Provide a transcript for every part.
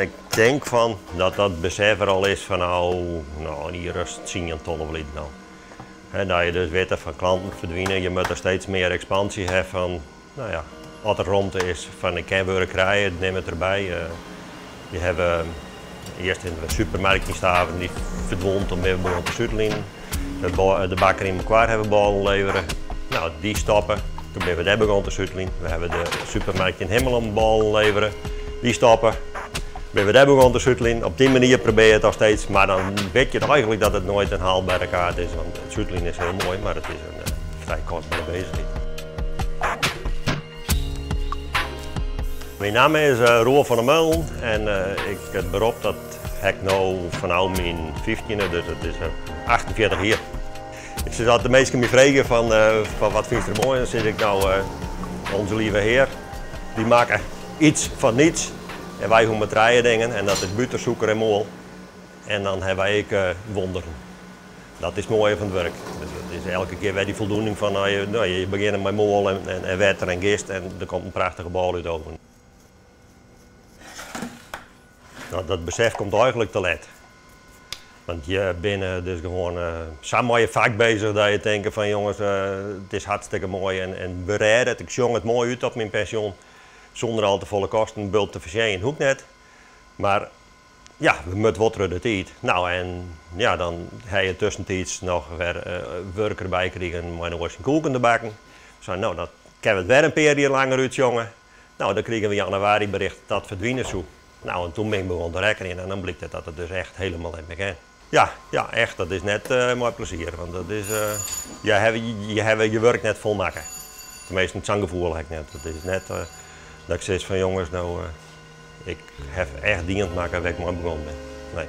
Ik tink fan dat dat besef der al is fan no, no in jier as tsien, 12 lyn al. Hè, dat je dus witte fan klanten ferdwine, je moatte steeds mear ekspansje ha fan, no ja, as der romte is fan ik kin wurk krije, nim it derby. Je hawwe earst in supermerk yn Staveren dy ferdwûn, toen binne we begûn te suteljen. De bakker yn Molkwar hawwe we bôlen levere. No, dy stoppe. Toen binne we dêr begûn te suteljen. We hawwe de supermerk yn Himmelum bôlen levere. Dy stoppe. Binne we dêr begûn te suteljen. Op dy manier probearje je it al steeds, mar dan wit je eigenlik dat it noait in haalbere kaart is, want it suteljen is hiel moai, mar it is in frij kostbere beuzichheid. Myn namme is Roel van der Meulen en ik, it berop dat ha ik no fanôf myn fyftjinde, dus it is 48 jier. Ik sis altyd, de minsken my freegje fan wat fynst der moai, dan sis ik no Onze Lieve Heer, dy makke iets fan niets en wy hoege mar trije dingen en dat is buter, sûker en moal en dan hawwe wy ek wonderen. Dat is it moaie fan it wurk. Dus dat is elke kear wer dy foldoening fan no, je begjinne mei moal en wetter en gist en der komt in prachtige bôle út de oven. No, dat besef komt eigenlik te let. Want je binne dus gewoan sa mei je fak bezich dat je tinke fan jonges, it is hartstikke moai en we rêde it. Ik sjong it moai út op myn pensjoen sûnder al te folle kosten. In bult te fersjen hoecht net. Mar ja, we moatte wol troch de tiid. No en ja, dan ha je tuskentiids noch wer wurk derby krigen mei in oar syn koeken te bakken. Sei no, dan kinne we it wer in pear jier langer útsjonge. No, dan krigen we januari bericht dat ferdwine soe. No, en toen bin ik begûn te rekkenjen en dan blykt it dat it dus echt hielendal net mear kin. Ja, ja, echt, dat is net mei plezier, want dat is, je hawwe, je hawwe je wurk net folmakke. Teminsten, sa'n gefoel ha ik net. It is net dat ik sis fan jonges, no, ik haw echt dien makke wêr't ik mei begûn bin. Nee.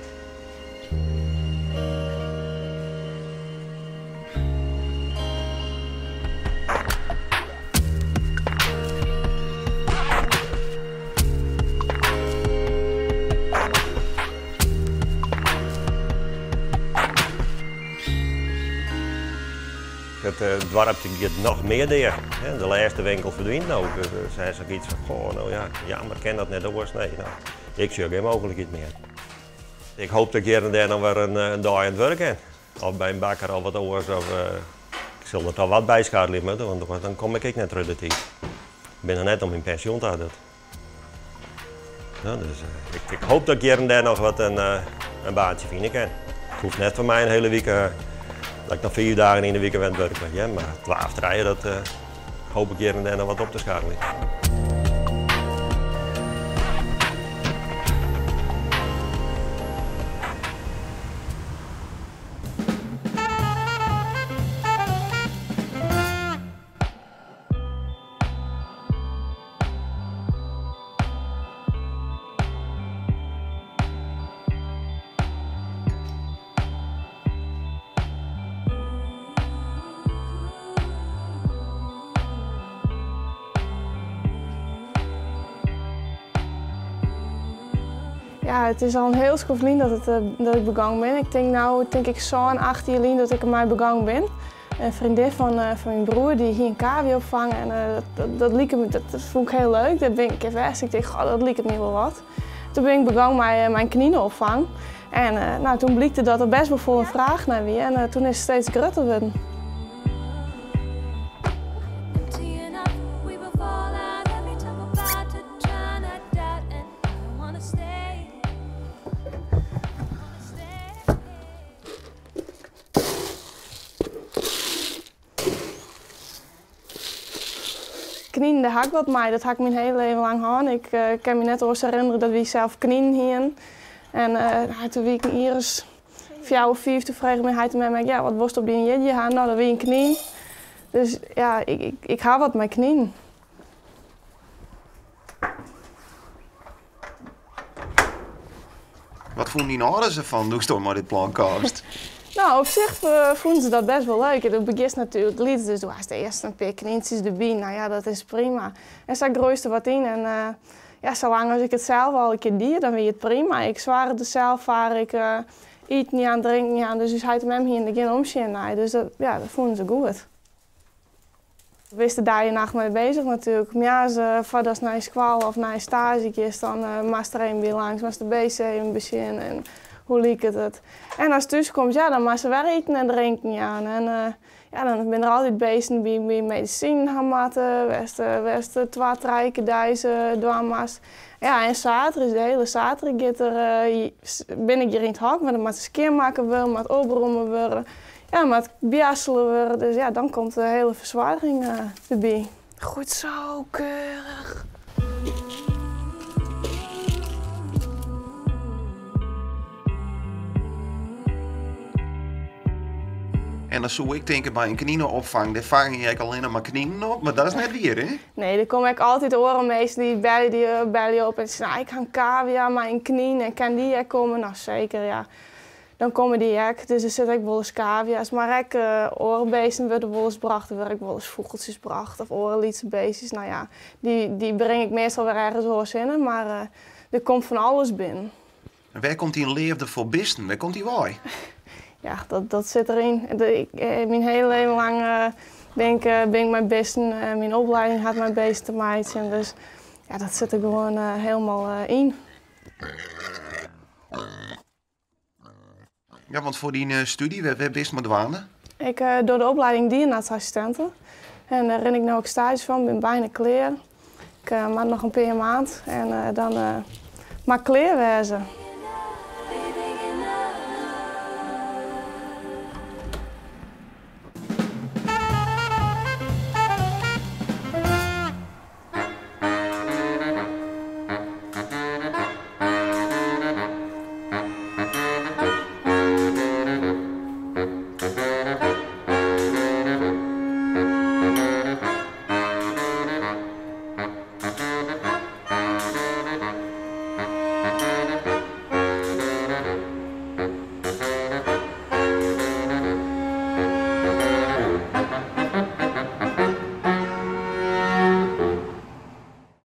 It doarp giet noch mear dea. De lêste winkel ferdwynt no. Dus se ha yts fan, goh, no ja, jammer, kin dat net oars? Nee, no, ik sjoch gjin mooglikheid mear. Ik hoop dat ik hjir en dêr noch wer in dei oan it wurk kin. Of by in bakker of wat oars. Of, ik sil der toch wat by skarrelje moatte, want dan kom ik ek net troch de tiid. Ik bin noch net oan myn pensjoen ta. Dat. No, dus, ik hoop dat ik hjir en dêr noch wat in baantsje fine kin. It hoecht net foar my in hiele wike, dat ik noch 5 dagen yn de wike oan it wurk bin, hear. Mar twa of trije, dat hoop ik hjir en dêr noch wat op te skarreljen. Ja, it is al in hiel skoft lyn dat, it, dat ik begûn bin. Ik tink no, tink ik sân, acht jier lyn dat ik dermei begûn bin. In freondin fan, fan myn broer dy hie in kaviaopfang en dat, dat, like my, dat, dat fûn ik hiel leuk. Dêr bin ik west. Ik tink, goh, dat liket my wol wat. Toen bin ik begûn mei mei in knineopfang. En no, toen blykte dat der bêst wol folle fraach nei wie en toen is it steeds grutter wurden. Kninen, dêr ha ik wat mei. Dat ha ik myn hiele leven lang hân. Ik kin my net oars herinnerje dat wy sels kninen hienen. En toen wie ik in jier as fjouwer, fiif, toen frege myn heit en mem ek, ja, wat wolst op dyn jierdei ha? No, dat wie in knyn. Dus ja, ik, ik ha wat mei kninen. Wat fûnen dyn âlders derfan doe'tsto mei dit plan kaamst? No, op sich fûnen se dat bêst wol leuk. Do begjinst natuerlik lyts, dus do hast earst in pear knyntsjes derby. No ja, dat is prima. En sa groeist der wat yn en ja, salang as ik it sels al in kear die, dan wie it prima. Ik soarge der sels foar, ik iten jaan, drinken jaan, dus ús heit en mem hiene der gjin omsjen nei. Dus dat, ja, dat fûnen se goed. Bist der dei en nacht mei beuzich natuerlik. Moarns foardatst nei skoalle of nei staazje giest, dan moatst der even by langs, moatst de bisten even besjen en hoe liket it. En ast thús komst, ja, dan moatst se wer iten en drinken jaan. En ja, dan binne der altyd bisten dy't by medisinen ha moatte, wêr'tst twa, trije kear deis dwaan moatst. Ja, en saterdeis, de hiele saterdei giet der, bin ik hjir yn it hok, want dan moat skjinmakke wurde, moat opromme wurde, ja, moat boarstele wurde. Dus ja, dan komt de hiele fersoarging derby. Goed zo, keurig. En dan soe ik tinke by in knineopfang, dêr fange je ek allinne mar kninen op, mar dat is net wier, hè? Nee, der komme ek altyd oare minsken dy belje, dy belje op en sizze, nou, ik ha in kavia mei in knyn en kin dy ek komme? Nou, seker, ja. Dan komme dy ek. Dus der sitte ek wolris kavia's, mar ek oare bisten wurde wolris brocht. Der wurde ek wolris fûgeltsjes brocht of oare lytse beestjes. Nou ja, dy, dy bring ik meastal wer ergens oars hinne, mar der komt fan alles binnen. En wêr komt dyn leafde foar bisten, wêr komt dy wei? Ja, dat, dat sit deryn. Ik, myn hiele leven lang bin ik, bin ik mei bisten. Myn oplieding hat mei bisten te meitsjen, dus ja, dat sit der gewoan hielendal yn. Ja, want foar dyn stúdzje, wêr bist mei dwaande? Ik doch de oplieding dierartsassistinte en dêr rin ik no ek staazje fan, bin byna klear. Ik moat noch in pear maand en dan moat ik klear wêze.